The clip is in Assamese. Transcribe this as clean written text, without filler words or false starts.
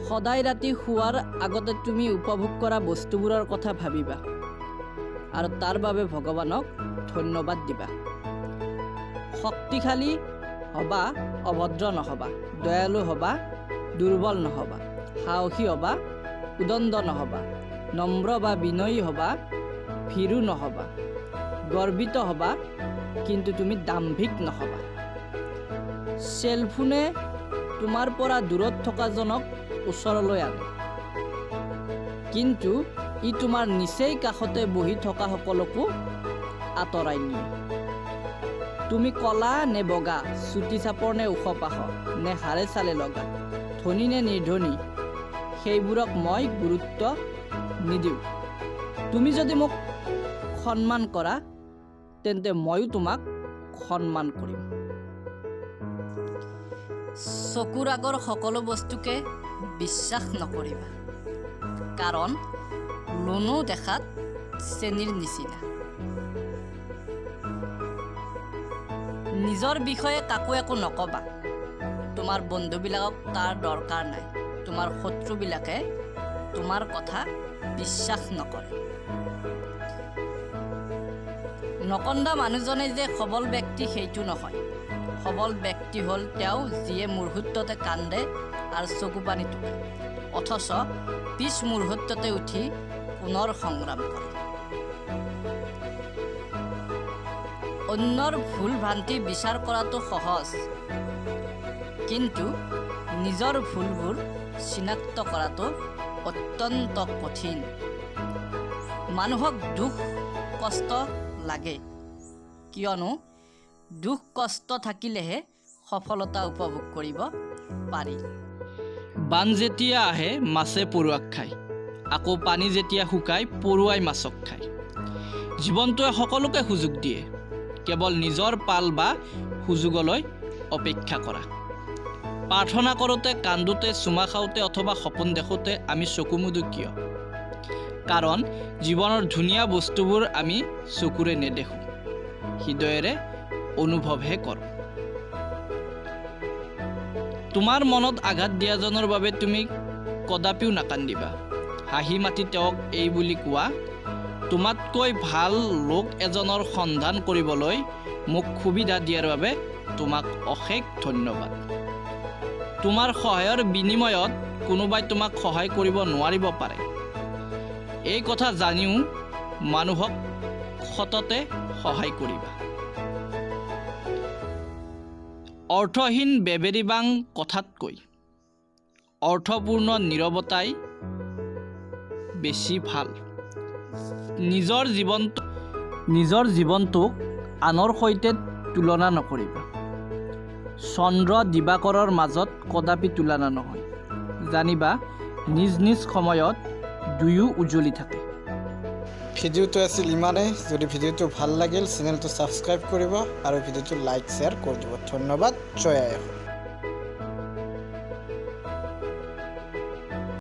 সদায় ৰাতি শোৱাৰ আগতে তুমি উপভোগ কৰা বস্তুবোৰৰ কথা ভাবিবা আৰু তাৰ বাবে ভগৱানক ধন্যবাদ দিবা। শক্তিশালী হ'বা, অভদ্ৰ নহ'বা। দয়ালু হ'বা, দুৰ্বল নহ'বা। সাহসী হ'বা, উদণ্ড নহ'বা। নম্ৰ বা বিনয়ী হ'বা, ভীৰু নহ'বা। গৰ্বিত হ'বা, কিন্তু তুমি দাম্ভিক নহ'বা। চেলফোনে তোমাৰ পৰা দূৰত থকাজনক ওচৰলৈ আনে, কিন্তু ই তোমাৰ নিচেই কাষতে বহি থকাসকলকো আঁতৰাই নিয়ে। তুমি ক'লা নে বগা, চুটি চাপৰ নে ওখ পাখ, নে হাড়ে চালে লগা, ধনী নে নিৰ্ধনী, সেইবোৰক মই গুৰুত্ব নিদিওঁ। তুমি যদি মোক সন্মান কৰা, তেন্তে ময়ো তোমাক সন্মান কৰিম। চকুৰ আগৰ সকলো বস্তুকে বিশ্বাস নকৰিবা, কাৰণ লোনো দেখাত চেনীৰ নিচিনা। নিজৰ বিষয়ে কাকো একো নক'বা। তোমাৰ বন্ধুবিলাকক তাৰ দৰকাৰ নাই। তোমাৰ শত্ৰুবিলাকে তোমাৰ কথা বিশ্বাস নকৰে। নকন্দা মানুহজনেই যে সবল ব্যক্তি সেইটো নহয়। সবল ব্যক্তি হ'ল তেওঁ যিয়ে মুহূৰ্ততে কান্দে আৰু চকুপানী টোকে, অথচ পিছ মুহূৰ্ততে উঠি পুনৰ সংগ্ৰাম কৰে। অন্যৰ ভুল ভ্ৰান্তি বিচাৰ কৰাটো সহজ, কিন্তু নিজৰ ভুলবোৰ চিনাক্ত কৰাটো অত্যন্ত কঠিন। মানুহক দুখ কষ্ট লাগে, কিয়নো দুখ কষ্ট থাকিলেহে সফলতা উপভোগ কৰিব পাৰি। বান যেতিয়া আহে, মাছে পৰুৱাক খায়। আকৌ পানী যেতিয়া শুকায়, পৰুৱাই মাছক খায়। জীৱনটোৱে সকলোকে সুযোগ দিয়ে, কেৱল নিজৰ পাল বা সুযোগলৈ অপেক্ষা কৰা। প্ৰাৰ্থনা কৰোঁতে, কান্দোতে, চুমা খাওঁতে অথবা সপোন দেখোঁতে আমি চকু মুদো কিয়? কাৰণ জীৱনৰ ধুনীয়া বস্তুবোৰ আমি চকুৰে নেদেখোঁ, হৃদয়েৰে অনুভৱহে কৰোঁ। তোমাৰ মনত আঘাত দিয়াজনৰ বাবে তুমি কদাপিও নাকান্দিবা। হাঁহি মাতি তেওঁক এই বুলি কোৱা, তোমাতকৈ ভাল লোক এজনৰ সন্ধান কৰিবলৈ মোক সুবিধা দিয়াৰ বাবে তোমাক অশেষ ধন্যবাদ। তোমাৰ সহায়ৰ বিনিময়ত কোনোবাই তোমাক সহায় কৰিব নোৱাৰিব পাৰে, এই কথা জানিও মানুহক সততে সহায় কৰিবা। অৰ্থহীন বেবেৰিবাং কথাতকৈ অৰ্থপূৰ্ণ নীৰৱতাই বেছি ভাল। নিজৰ জীৱনটোক আনৰ সৈতে তুলনা নকৰিবা। চন্দ্ৰ দিবাকৰৰ মাজত কদাপি তুলনা নহয়। জানিবা, নিজ নিজ সময়ত দুয়ো উজ্বলি থাকে। ভিডিঅ'টো আছিল ইমানেই। যদি ভিডিঅ'টো ভাল লাগিল, চেনেলটো ছাবস্ক্ৰাইব কৰিব আৰু ভিডিঅ'টো লাইক, শ্বেয়াৰ কৰি দিব। ধন্যবাদ। জয় আই অসম।